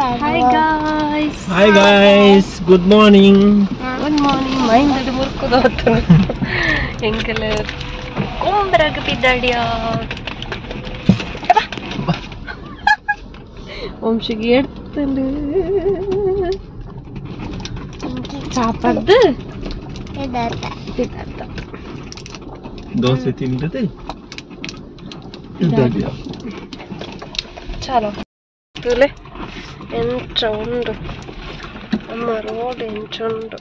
Hi guys. Hi guys, good morning. Good morning. Mind ಮುರ್ಕುದು ಎಂಕಲ್ ಕೊಂಬರಗ ಪಿದಾಡಿಯ ವಂಶಿಗೆ ಎಡ್ತಂಡು ಚಾಪದ್ದು ಪಿದಾರ್ಥ dosa ತಿಂದದೆ ಪಿದಾಡಿಯ. ಚಲೋ ತುಲೆ ಎಂಚ ಉಂಡು ನಮ್ಮ ರೋಡ್ ಎಂಚ ಉಂಡು.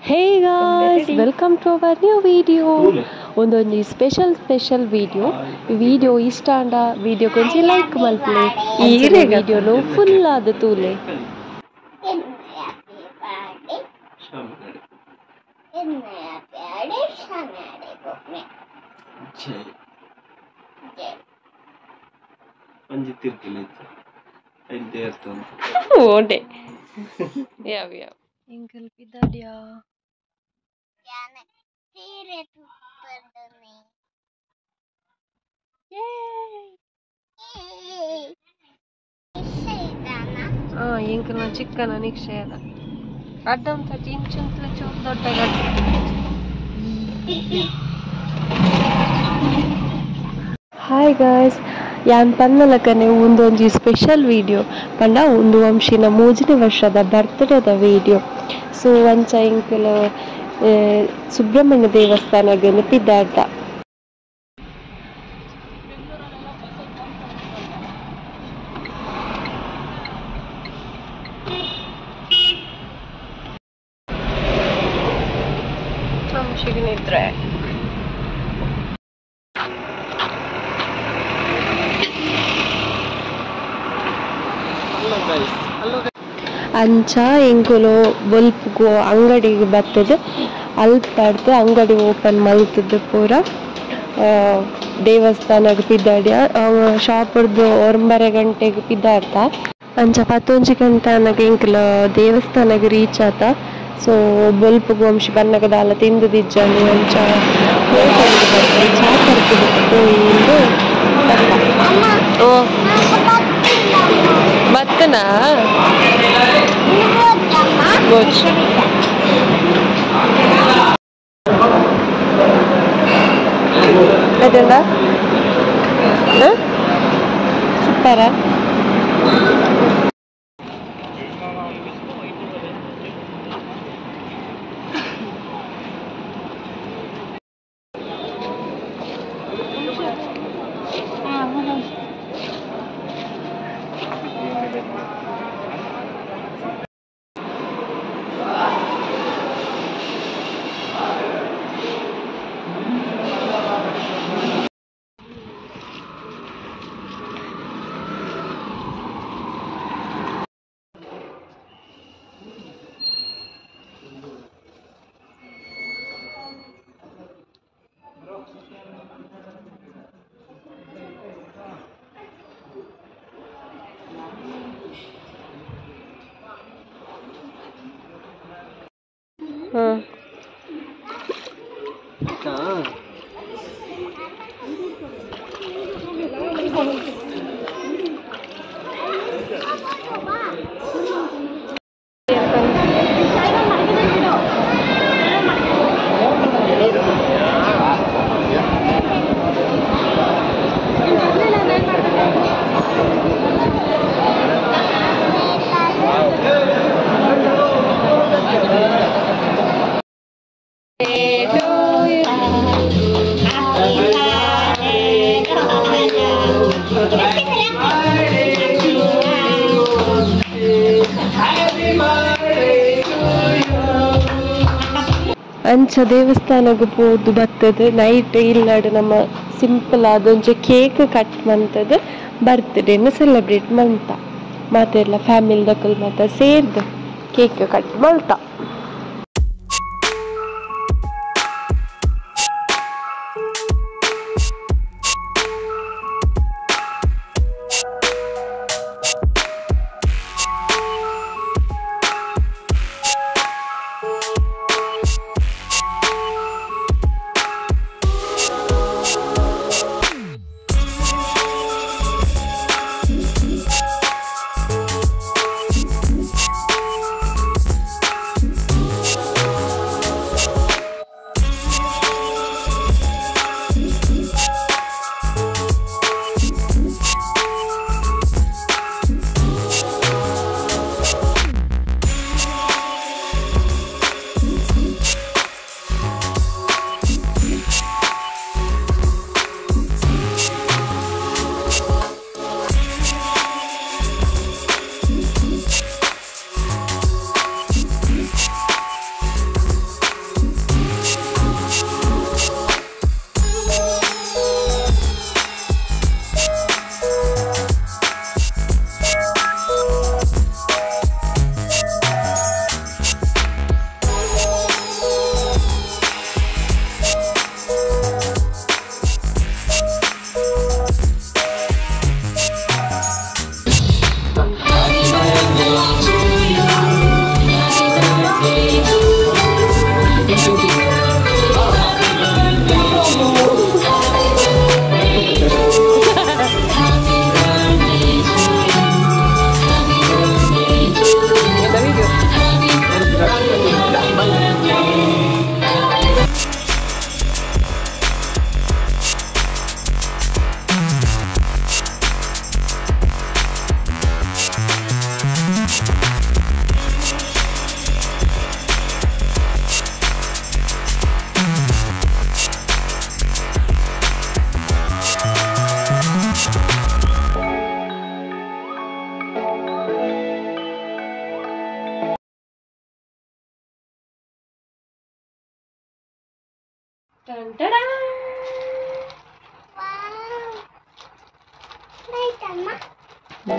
Hey guys, welcome to our new video. ಒಂದೊಂದು ಸ್ಪೆಷಲ್ ಸ್ಪೆಷಲ್ ವಿಡಿಯೋ. ವಿಡಿಯೋ ಇಷ್ಟ ಅಂಡ ವಿಡಿಯೋ ಕೊಂಚ ಲೈಕ್ ಮಲ್ಪಲೆ, ಈ ವಿಡಿಯೋನು ಫುಲ್ ಆದ ತೂಲೆ. ಓಡೆ ಯಾವ ಯಾವ ಎಂಕಲ್ ಪಿದಾಡಿಯಾ ಎಂಕಲ್ನ ಚಿಕ್ಕನ ನಿಕ್ಷಯದ ಅಡ್ಡಂತ ಇಂಚುಂತಲ ಚೂರು ದೊಡ್ಡ ಹಾಯ್ ಗಾಯ್ಸ್, ಯಾನ್ ಪನ್ನಲಕನೆ ಒಂದೊಂಜಿ ಸ್ಪೆಷಲ್ ವಿಡಿಯೋ ಪಂಡ ಒಂದು ವಂಶಿನ 3ನೇ ವರ್ಷದ ಬರ್ತ್ಡೇದ ವಿಡಿಯೋ. ಸೊ ಅಂಚ ಎಂಕಲ್ ಸುಬ್ರಹ್ಮಣ್ಯ ದೇವಸ್ಥಾನಗ್ ಪಿದಾಡ್ದ. ವಂಶಿಗೆ ನಿದ್ರೆ ಅಂಚ ಎಂಕುಲು ಬೊಲ್ಪುಗು ಅಂಗಡಿಗೆ ಬತ್ತದು ಅಲ್ಪಾಡ್ದು ಅಂಗಡಿ ಓಪನ್ ಮಲ್ತದ್ದು ಪೂರ ದೇವಸ್ಥಾನಗ್ ಪಿದಾಡ್ಯ ಶಾಪಡ್ದು 9 ಗಂಟೆಗೆ ಪಿದಾಡ್ತ. ಅಂಚ 11 ಗಂಟೆ ಅನ್ನಗ ಎಂಕುಲು ದೇವಸ್ಥಾನಗ್ ರೀಚ್ ಆತ. ಸೊ ಬೊಲ್ಪುಗು ವಂಶಿ ಬನ್ನಗ ದಾಲ ತಿಂದುದಿಜ್ಜಾಂಡು ಅಂಚ ಹೋಟೆಲ್ಗ್ ಬರ್ತದೆ ಚಾ ಪರ್ಪುದು ಪೋಯಿಂದು. ಓ ಬತ್ತನಾ ಅದೆಲ್ಲ ಸೂಪರ. ಅಂಚ ದೇವಸ್ಥಾನಗ್ ಪೋದು ಬತ್ತದು ನೈಟ್ ಇಲ್ಲಾಡು ನಮ್ಮ ಸಿಂಪಲ್ ಆದೊಂಜಿ ಕೇಕ್ ಕಟ್ ಮಂತದು ಬರ್ತ್ಡೇನ ಸೆಲೆಬ್ರೇಟ್ ಮಂತ ಮಾತೆಲ್ಲ ಫ್ಯಾಮಿಲಿ ದಕುಲು ಮಾತ ಸೇರ್ದು ಕೇಕ್ ಕಟ್ ಮಲ್ತ.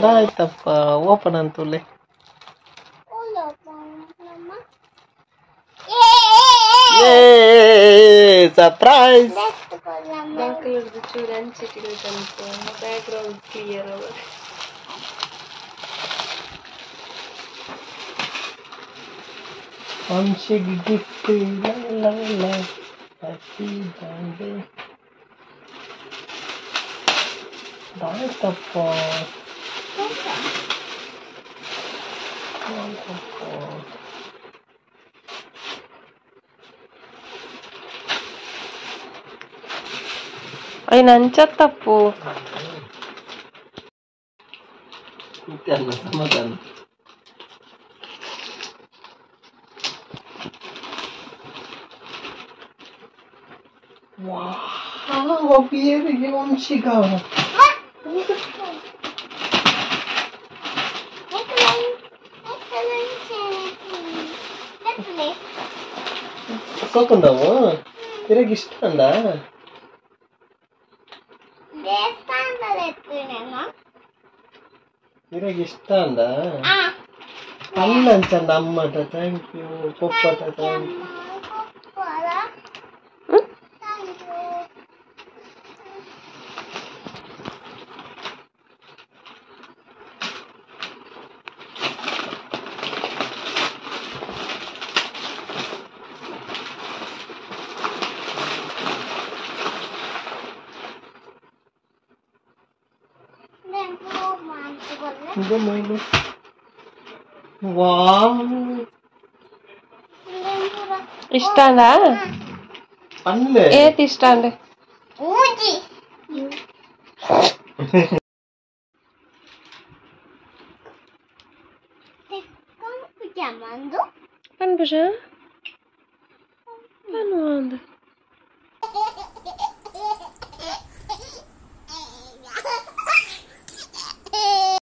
ದಾಯ್ತಪ್ಪ ಓಪನ್ ಅಂತುಲೆ ಸರ್ಪ್ರೈಸ್. Background clear. ವಂಶಿಗೆ gift ಇಲ್ಲ ಇಲ್ಲ. Happy birthday. ದಾಯ್ತಪ್ಪ ದಾಯ್ತಪ್ಪ. ಅಯ್ಯ ಅಂಚತ್ತಪ್ಪು ಸಮಾಧಾನ. ವಾವ್, ಬಿಯರಿಗೆ ವಂಶಿಗ. ಸೋಕೊಂಡವು ತಿರುಗಿ ಇಷ್ಟ ಅಂದ ಇರಾಗ ಇಷ್ಟ ಅಂದ ಅಲ್ಲ ಅಂತಂದ ಅಮ್ಮಟ thank you ಪಪ್ಪಟ thank you. Wow, ಇಷ್ಟಾಂಡ ಏತ್ ಇಷ್ಟಾಂಡ ಪನ್ಪುಜ ಪನ್ವಾಂದ್.